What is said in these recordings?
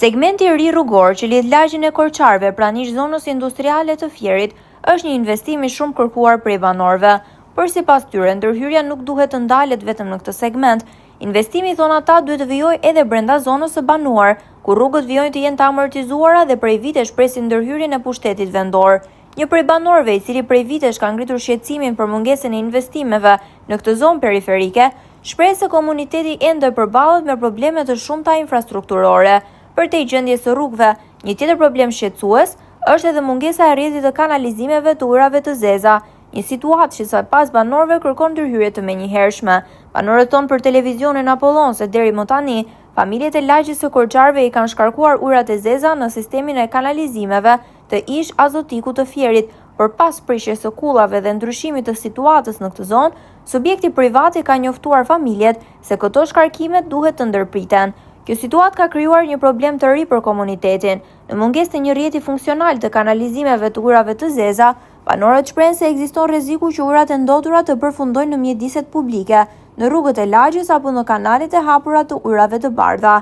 Segmenti i ri rrugor që lidh lagjen e Korçarëve pranë ish-zonës industriale të Fierit është një investim i shumëkërkuar prej banorëve. Por sipas tyre, ndërhyrja nuk duhet të ndalet vetëm në këtë segment. Investimi, thonë ata, duhet të vijojë edhe brenda zonës së banuar, ku rrugët vijojnë të jenë të amortizuara dhe prej vitesh presin ndërhyrjen e pushtetit vendor. Një prej banorëve, i cili prej vitesh ka ngritur shqetësimin për mungesën e investimeve në këtë zonë periferike, shprehet se komuniteti ende përballet me probleme të shumta infrastrukturore. Përtej gjendjes së rrugëve, një tjetër problem shqetësues është edhe mungesa e rrjetit të kanalizimeve të ujërave të zeza, një situatë që sipas banorëve kërkon ndërhyrje të menjëhershme. Banorët thonë për televizionin Apollon se deri më tani, familjet e lagjes së Korçarëve i kanë shkarkuar ujërat e zeza në sistemin e kanalizimeve të ish Azotikut të Fierit, por pas prishjes së kullave dhe ndryshimit të situatës në këtë zonë, subjekti privat i ka njoftuar familjet se këto shkarkime duhet të ndërpriten. Kjo situatë ka krijuar një problem të ri për komunitetin. Në mungesë të një rrjeti funksional të kanalizimeve të ujërave të zeza, banorët shprehen se ekziston rreziku që ujërat e ndotura të përfundojnë në mjediset publike, në rrugët e lagjes apo në kanalet e hapura të ujërave të bardha.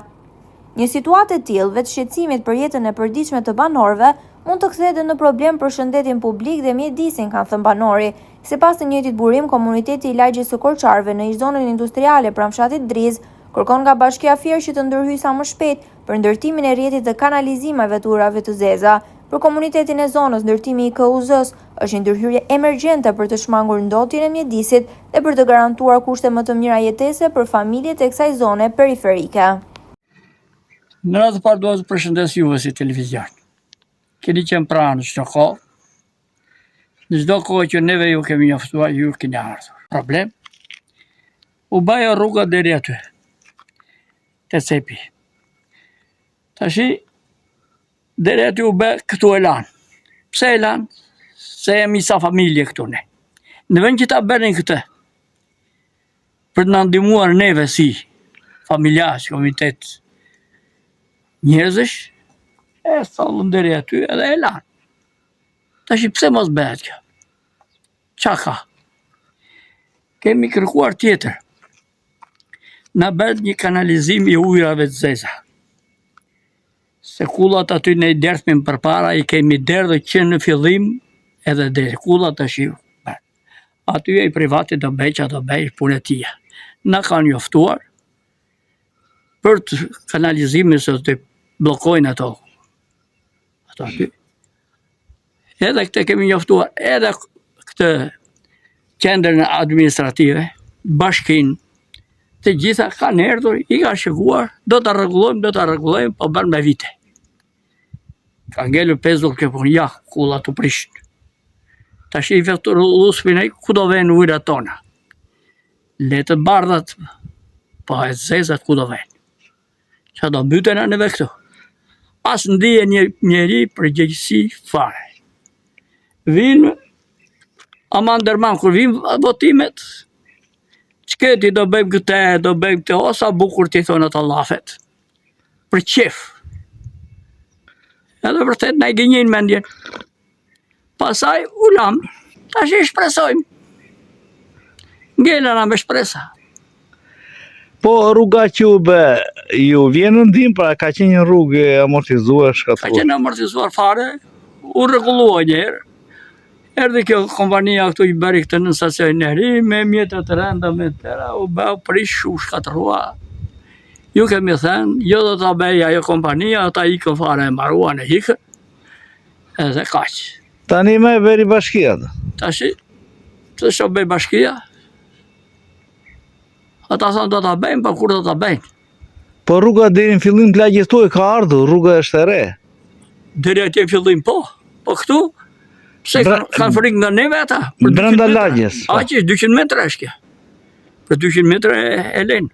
Një situatë e tillë, veç shqetësimit për jetën e përditshme të banorëve, mund të kthehet edhe në problem për shëndetin publik dhe mjedisin, kanë thënë banori. Sipas të njëjtit burim, komuniteti i lagjes së Korçarëve në ish-zonën industriale pranë fshatit Drizë, kërkon nga Bashkia Fier që të ndërhyjë sa më shpejt për ndërtimin e rrjetit të kanalizimeve të ujërave të zeza. Për komunitetin e zonës, ndërtimi i KUZ-së është një ndërhyrje emergjente për të shmangur ndotjen e mjedisit dhe për të garantuar kushte më të mira jetese për familjet e kësaj zone periferike. Në radhë të parë dua të përshëndes juve si televizion. Keni qenë pranë në çdo kohë. Në çdo kohë që neve ju kemi njoftuar, ju keni ardhur. Problem. U bë ajo rruga deri aty. Te cepi. Tashi Deri aty u bë, këtu e lanë. Pse e lanë? Se jemi sa familje këtu ne. Në vend që ta bënin këtë, për të na ndihmuar neve si familjar, si komunitet njerëzish, e sollën deri aty edhe e lanë. Tashi pse mos bëhet kjo? Ça ka? Kemi kërkuar tjetër. Na bëhet një kanalizim i ujërave të zeza. Se kullat aty ne i derdhnim përpara, i kemi derdhur që në fillim edhe deri kullat tash i aty ai privati do bëj ça do bëj punë e tija. Na kanë njoftuar për të kanalizimin se do të bllokojnë ato. Ato aty. Edhe këtë kemi njoftuar edhe këtë qendrën administrative, bashkinë, të gjitha kanë erdhur, i kanë shikuar, do ta rregullojmë, do ta rregullojmë, po bën me vite. Ka ngelur pezull kjo punë, ja, kullat u prishën. Tash i vetë rruspin ai, ku do venë ujërat tona? Le të bardhat, po e zezat ku do venë? Ça do mbytena neve këtu? As ndien një njeri përgjegjësi fare. Vinë, aman dërman, kur vinë votimet, ç'ke ti do bëjmë këtë, do bëjmë këtë, o sa bukur t'i thonë ato llafet. Për qef. Edhe vërtet na e gënjejnë mendjen. Pastaj u lamë, tash i shpresojmë. Ngelëm me shpresa. Po rruga që u bë, ju vjen në ndihmë, pra ka qenë një rrugë e amortizuar, shkatërruar. Ka qenë amortizuar fare, u rregullua një herë. Erdhi kjo kompania këtu i bëri këtë nënstacionin e ri me mjete të rënda me të tëra, u bë, u prish, u shkatërrua. Ju kemi thënë, jo do ta bëj ajo kompania, ata ikën fare e mbaruan e ikën. Edhe kaq. Tani më e bëri bashkia. Tashi, të ç'do bëj bashkia? Ata thonë do ta bëjmë, po kur do ta bëjnë? Po rruga deri në fillim të lagjes tuaj ka ardhur, rruga është e re. Deri atje në fillim po, po këtu pse Bra kanë frikë nga neve ata? Për brenda lagjes. Po. Aq është 200 metra është kjo. Për 200 metra e, e lënë.